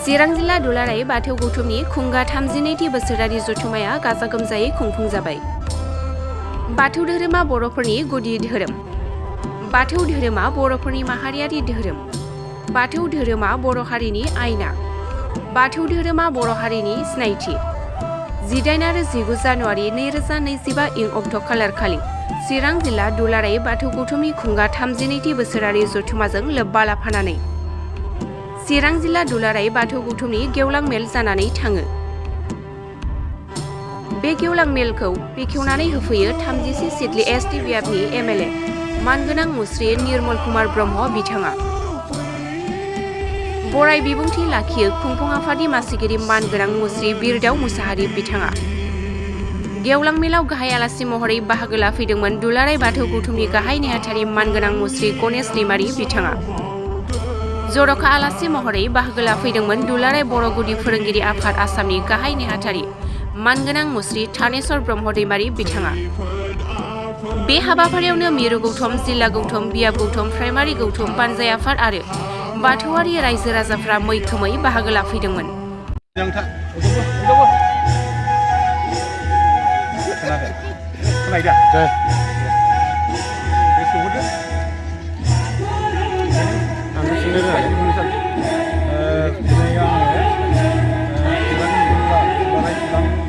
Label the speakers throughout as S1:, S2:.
S1: चिरां जिल्ला दुलाराय बाथौ गौथुमनि खुंगा 32थि बोसोरारि जथुम्माया गाजा गोमजायै खुंफुंजाबाय। बाथौ धोरोमा बर'फोरनि गुदि धोरोम। बाथौ धोरोमा बर'फोरनि माहारियारि धोरोम। बाथौ धोरोमा बर' हारिनि आयना। बाथौ धोरोमा बर' हारिनि सिनायथि। 18 आरो 19 जानुवारि 2025 इं अक्ट' खालारखालि चिरां जिल्ला दुलाराय बाथौ गौथुमनि खुंगा 32थि बोसोरारि जथुम्माजों लोब्बा लाफानानै चिरां जिल्ला दुलाराय बाथौ गौथुमनि गेवलां मेल जानानै थाङो। बे गेवलां मेलखौ बेखेवनानै होफैयो 31 सिडली एसटी बियाबनि एमएलए मानगोनां मुस्रि निर्मल कुमार ब्रह्म बिथाङा। बराय बिबुंथि लाखियो खुंफुं आफादनि मासिगिरि मानगोनां मुस्रि बिरदाव मुसाहारि बिथाङा। गेवलां मेलाव गाहाय आलासि महरै बाहागो लाफैदोंमोन दुलाराय बाथौ गौथुमनि गाहाय नेहाथारि मानगोनां मुस्रि गणेश दैमारि बिथाङा। जर'खा आलासि महरै बाहागो लाफैदोंमोन दुलाराय बर' गुदि फोरोंगिरि आफाद आसामनि गाहाय नेहाथारि मानगोनां मुस्रि थानेश्वर ब्रह्म दैमारि बिथाङा। बे हाबाफारियावनो मिरु गौथुम, जिल्ला गौथुम, बियाब गौथुम, प्राइमारि गौथुम, पानजाय आफाद आरो बाथौआरि रायजो राजाफ्रा मैखोमै बाहागो लाफैदोंमोन।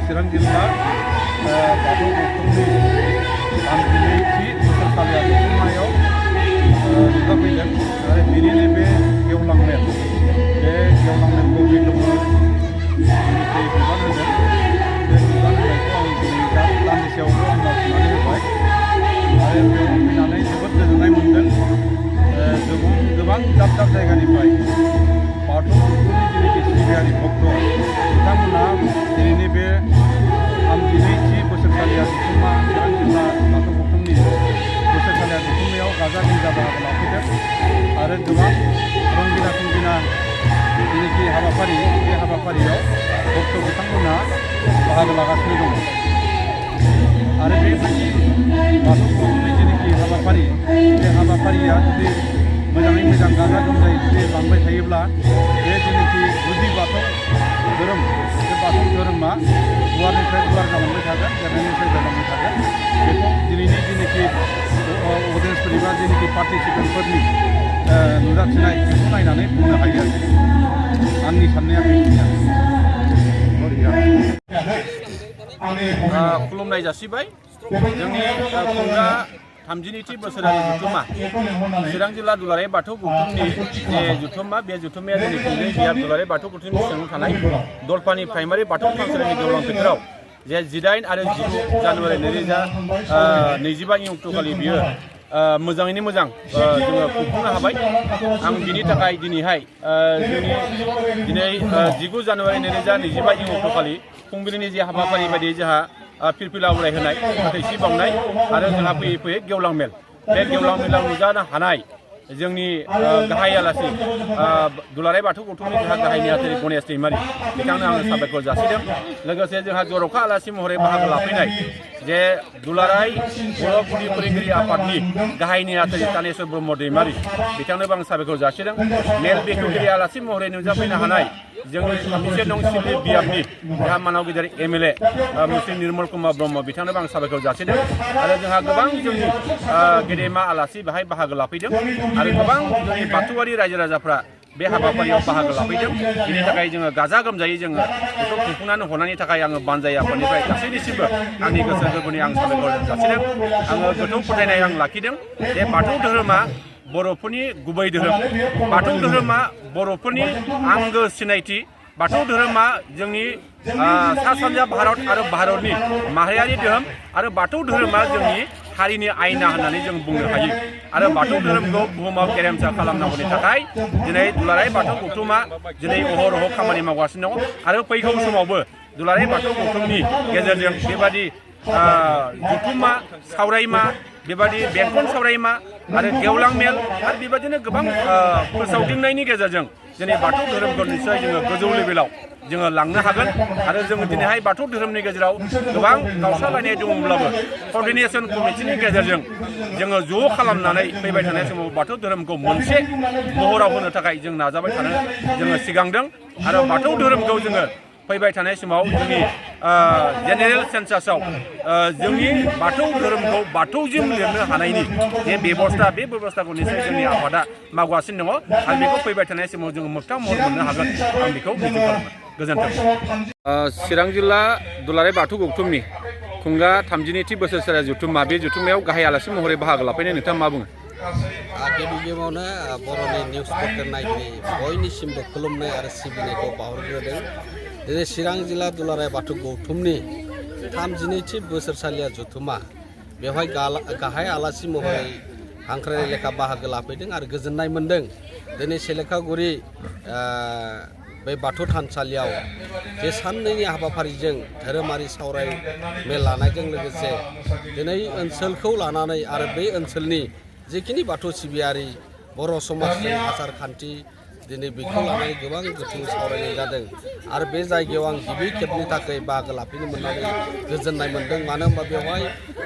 S2: चिरां जिल्ला बाथौ गौथुमनि 32थि बोसोरसालिया जथुम्मायाव नुजाफैदों आरो बेनिनो बे गेवलां मेल मेलखौ बेखेवनो बिबान होदों। बे बिबान होनायखौ आं दिनै दान्दिसेयावबो आंनाव सुनानै होबाय आरो बेयाव फैनानै जोबोद गोजोननाय मोनदों। गोबां दाब दाब जायगानिफ्राय बाथौ गौथुमनि जिनिखि सिबियारि भक्त बिथांमोना दिनैनि बे 32थि बोसोरसालिया जथुम्मा चिरां जिल्ला बाथौ गौथुमनि बोसोरसालिया जथुम्मायाव गाजा गोमजा बाहागो लाफैदों आरो गोबां रंगिना जिनिखि हाबाफारि बे हाबाफारियाव भक्त बिथांमोना बाहागो लागासिनो दङ आरो बेबायदि बाथौ गौथुमनि जिनिखि हाबाफारि बे हाबाफारिया जुदि मोजाङै मोजां गाजा गोमजायै जुदि लांबाय थायोब्ला बे जिनिखि गुदि बाथौ धोरोम बे बाथौ धोरोमा गुवारनिफ्राय गुवार जालांबाय थागोन, देरनायनिफ्राय देरलांबाय थागोन। बेखौ दिनैनि जिनिखि अडियेन्सफोरनि बा जिनिखि पार्टिसिपेन्टफोरनि नुजाथिनाय बेखौ नायनानै बुंनो हायो आरो आंनि साननाया बेखिनियानो। खुलुमनाय जासिबाय। जोंनि खुंगा 32थि बोसोरारि जथुम्मा चिरां जिल्ला दुलाराय बाथौ गौथुमनि जे जथुम्मा बे जथुम्माया जोंनि खुंगायै बियाब दुलाराय बाथौ गौथुमनि सिङाव थानाय दलपानि प्राइमारि बाथौ थानसालिनि गेवलां फोथाराव जे 18 आरो 19 जानुवारि 2025 इं अक्ट'खालि बियो मोजाङैनो मोजां जोङो खुंफुंनो हाबाय। आं बिनि थाखाय दिनैहाय दिनै 19 जानुवारि 2025 इं अक्ट'खालि फुंबिलिनि जे हाबाफारि बायदियै जोंहा फिरफिला उराय होनाय, फाथैसि बावनाय आरो जोंहा फैयै फैयै गेवलां मेल। बे गेवलां मेलाव नुजानो हानाय जोंनि गाहाय आलासि दुलाराय बाथौ गौथुमनि जोंहा गाहाय नेहाथारि गणेश दैमारि बिथांनो आङो साबायखर जासिदों। लोगोसे जोंहा जर'खा आलासि महरै बाहागो लाफैनाय जे दुलाराय बर' गुदि फोरोंगिरि आफादनि गाहाय नेहाथारि थानेश्वर ब्रह्म दैमारि बिथांनोबो आं साबायखर जासिदों। मेल बेखेवगिरि आलासि महरै नुजाफैनो हानाय जोंनि 31 नं सिडली बियाबनि जोंहा मानाव गिदिर एमएलए मुस्रि निर्मल कुमार ब्रह्म बिथांनोबो आं साबायखर जासिदों आरो जोंहा गोबां जोंनि गेदेमा आलासि बेहाय बाहागो लाफैदों आरो गोबां जोंनि बाथौआरि रायजो राजाफ्रा बे हाबाफारियाव बाहागो लाफैदों। बेनि थाखाय जोङो गाजा गोमजायै जोङो बेखौ खुंफुंनानै हरनायनि थाखाय आङो बानजाय आफादनिफ्राय गासैनिसिमबो आंनि गोसो गोरबोनि आं साबायखर जासिदों। आङो गोथौ फोथायनाय आं लाखिदों जे बाथौ धोरोमा बर'फोरनि गुबै धोरोम। बाथौ धोरोमा बर'फोरनि आंगो सिनायथि। बाथौ धोरोमा जोंनि सा सानजा भारत आरो भारतनि माहारियारि धोरोम आरो बाथौ धोरोमा जोंनि हारिनि आयना होननानै जों बुंनो हायो आरो बाथौ धोरोमखौ बुहुमाव गेरेमसा खालामनांगौनि थाखाय दिनै दुलाराय बाथौ गौथुमा दिनै अहरह खामानि मावगासिनो दङ आरो फैगौ समावबो दुलाराय बाथौ गौथुमनि गेजेरजों बेबादि जथुम्मा सावरायमा बेबादि बेंखन सावरायमा आरो गेवलां मेल आरो बेबादिनो गोबां फोसावदिंनायनि गेजेरजों दिनै बाथौ धोरोमखौ निस्सय जोङो गोजौ लेभेलाव जोङो लांनो हागोन आरो जोङो दिनैहाय बाथौ धोरोमनि गेजेराव गोबां गावस्रालायनाय दङब्लाबो कर्डिनेशन कमिटिनि गेजेरजों जोङो ज' खालामनानै फैबाय थानाय समाव बाथौ धोरोमखौ मोनसे महराव होनो थाखाय जों नाजाबाय थानो जोङो सिगांदों आरो बाथौ धोरोमखौ जोङो फैबाय थानाय समाव जोंनि जेनेरेल सेन्सासाव जोंनि बाथौ धोरोमखौ बाथौजों लिरनो हानायनि जे बेबस्था बे बेबस्थाखौ निसय जोंनि आफादा मावगासिनो दङ आरो बेखौ फैबाय थानाय समाव जोङो मोगथां महर मोननो हागोन आं बेखौ मिजिं खालामो गोजोन्थों। चिरां जिल्ला दुलाराय बाथौ गौथुमनि खुंगा 32थि बोसोरसालिया जथुम्मा बे जथुम्मायाव गाहाय आलासि महरै बाहागो लाफैनाय नोंथाङा मा बुङो?
S3: गिबि गिबियावनो बर'नि निउस पर्टेल नायगिरि बयनिसिमबो खुलुमनाय आरो सिबिनायखौ बावहरग्रोदों। दिनै चिरां जिल्ला दुलाराय बाथौ गौथुमनि 32थि बोसोरसालिया जथुम्मा बेवहाय गाहाय आलासि महरै हांख्रायनाय लेखा बाहागो लाफैदों आरो गोजोननाय मोन्दों। दिनै सेलेखागुरि बे बाथौ थानसालियाव बे साननैनि हाबाफारिजों धोरोमारि सावरायमेल लानायजों लोगोसे दिनै ओनसोलखौ लानानै आरो बे ओनसोलनि जिखिनि बाथौ सिबियारि बर' समाजनि आसार खान्थि दिनै बेखौ लानानै गोबां गोथौ सावरायनाय जादों आरो बे जायगायाव आं गिबि खेबनि थाखाय बाहागो लाफैनो मोननानै गोजोननाय मोन्दों। मानो होनबा बेवहाय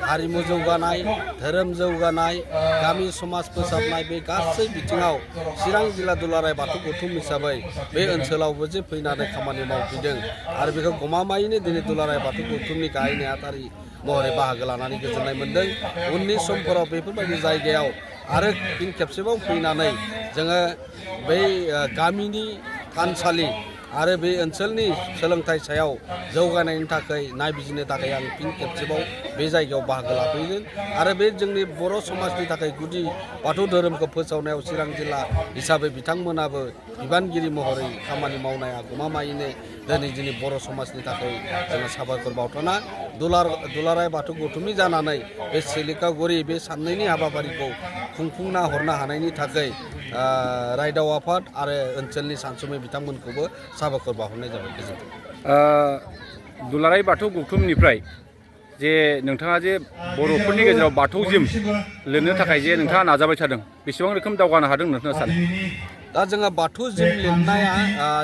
S3: हारिमु जौगानाय, धोरोम जौगानाय, गामि समाज फोसाबनाय बे गासै बिथिङाव चिरां जिल्ला दुलाराय बाथौ गौथुम हिसाबै बे ओनसोलावबो जे फैनानै खामानि मावफैदों आरो बेखौ गमामायैनो दिनै दुलाराय बाथौ गौथुमनि गाहाय नेहाथारि महरै बाहागो लानानै गोजोननाय मोन्दों। उननि समफोराव बेफोरबायदि जायगायाव आरो फिन खेबसेबाव फैनानै जोङो बै गामिनि थानसालि आरो बे ओनसोलनि सोलोंथाइ सायाव जौगानायनि थाखाय नायबिजिरनो थाखाय आं फिन खेबसेबाव बे जायगायाव बाहागो लाफैगोन आरो बे जोंनि बर' समाजनि थाखाय गुदि बाथौ धोरोमखौ फोसावनायाव चिरां जिल्ला हिसाबै बिथांमोनाबो बिबानगिरि महरै खामानि मावनाया गमामायैनो दिनै बर' समाजनि थाखाय जोङो साबायखर बावथावना दुलाराय बाथौ गौथुमनि जानानै बे सेलेखागुरि बे साननैनि हाबाफारिखौ खुंफुंना हरनो हानायनि थाखाय रायदाव आफाद आरो ओनसोलनि सानसुमै बिथांमोनखौबो साबायखर बावहरनाय जाबाय। गोजोन्थों।
S2: दुलाराय बाथौ गौथुमनिफ्राय जे नोंथाङा जे बर'फोरनि गेजेराव बाथौजिम लिरनो थाखाय जे नोंथाङा नाजाबाय थादों बेसेबां रोखोम दावगानो हादों नोंथाङा सानो?
S3: दा जोङो बाथौजिम लिरनाया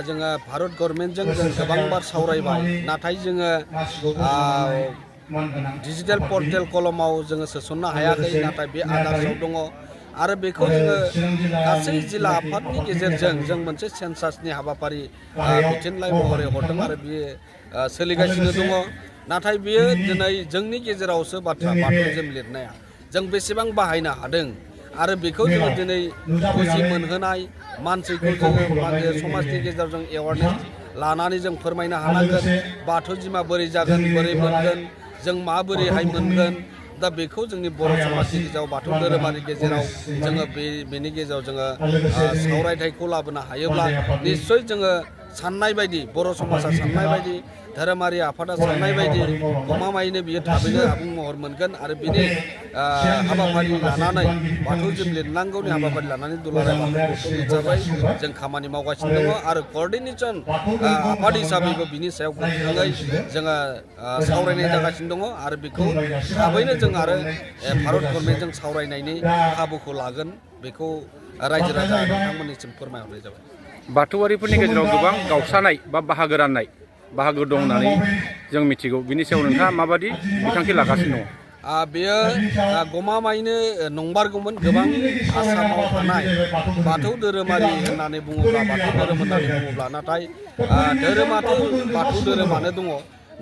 S3: जोङो भारत गभर्नमेन्टजों जों गोबांबार सावरायबाय, नाथाय जोङो डिजिटेल पर्टेल कलमाव जोङो सोसननो हायाखै, नाथाय बे आदार्सआव दङ आरो बेखौ जोङो गासै जिल्ला आफादनि गेजेरजों जों मोनसे सेन्सासनि हाबाफारि बिथोनलाइ महरै हरदों आरो बियो सोलिगासिनो दङ। नाथाय बियो दिनै जोंनि गेजेरावसो बाथ्रा बाथौजिम लिरनाया जों बेसेबां बाहायनो हादों आरो बेखौ जोङो दिनै बुजि मोनहोनाय मानसिखौ जोङो समाजनि गेजेराव जों एवारनेस लानानै जों फोरमायनो हानांगोन बाथौजिमा बोरै जागोन, बोरै मोनगोन, जों माबोरैहाय मोनगोन। दा बेखौ जोंनि बर' समाजनि गेजेराव बाथौ धोरोमारि गेजेराव जोङो बेनि गेजेराव जोङो सावरायथायखौ लाबोनो हायोब्ला निस्सय जोङो साननाय बायदि बर' समाजा साननाय बायदि धोरोमारि आफादा साननाय बायदि गमामायैनो बियो थाबैनो आबुं महर मोनगोन आरो बिनि हाबाफारि लानानै बाथौजिम लिरनांगौनि हाबाफारि लानानै दुलाराय बाथौ गौथुम हिसाबै जों खामानि मावगासिनो दङ आरो क'र्डिनेशन आफाद हिसाबैबो बिनि सायाव गोख्रोङै जोङो सावरायनाय जागासिनो दङ आरो बेखौ थाबैनो जों आरो भारत गभर्नमेन्टजों सावरायनायनि खाबुखौ लागोन, बेखौ रायजो राजा बिथांमोननिसिम फोरमायहरनाय जाबाय।
S2: बाथौआरिफोरनि गेजेराव गोबां गावस्रानाय बा बाहागो राननाय बाहागो दं होननानै जों मिथिगौ, बिनि सायाव नोंथाङा माबादि बिथांखि लागासिनो दङ?
S3: बेयो गमामायैनो नंमारगौमोन। गोबां आसामाव थानाय बाथौ धोरोमारि होननानै बुङोब्ला नाथाय धोरोमाथ' बाथौ धोरोमानो दङ,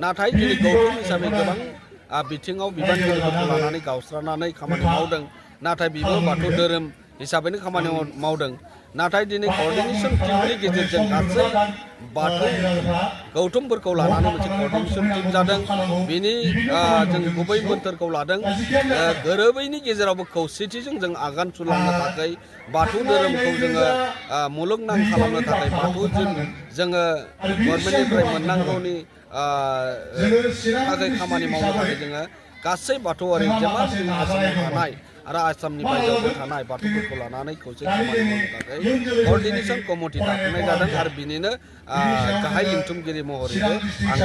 S3: नाथाय दिनै गौथुम हिसाबै गोबां बिथिङाव बिबानगिरिफोरखौ लानानै गावस्रानानै खामानि मावदों, नाथाय बिबो बाथौ धोरोम हिसाबैनो खामानि मावदों। नाथाय दिनै क'र्डिनेशन टीमनि गेजेरजों गासै बाथौ गौथुमफोरखौ लानानै मोनसे क'र्डिनेशन टीम जादों। बिनि जों गुबै मोन्थोरखौ लादों गोरोबैनि गेजेरावबो खौसेथिजों जों आगान सुरलांनो थाखाय बाथौ धोरोमखौ जोङो मुलुगनां खालामनो थाखाय बाथौजिम जोङो गभर्नमेन्टनिफ्राय मोननांगौनि थाखाय खामानि मावनो थाखाय जोङो गासै बाथौआरि जेनेबा जोंनि आसामाव थानाय आरो आसामनि बायजोआवबो थानाय बाथौफोरखौ लानानै खौसे खामानि मावनो थाखाय क'र्डिनेशन कमिटि दाफुंनाय जादों आरो बिनिनो गाहाय लिंथुमगिरि महरैबो आं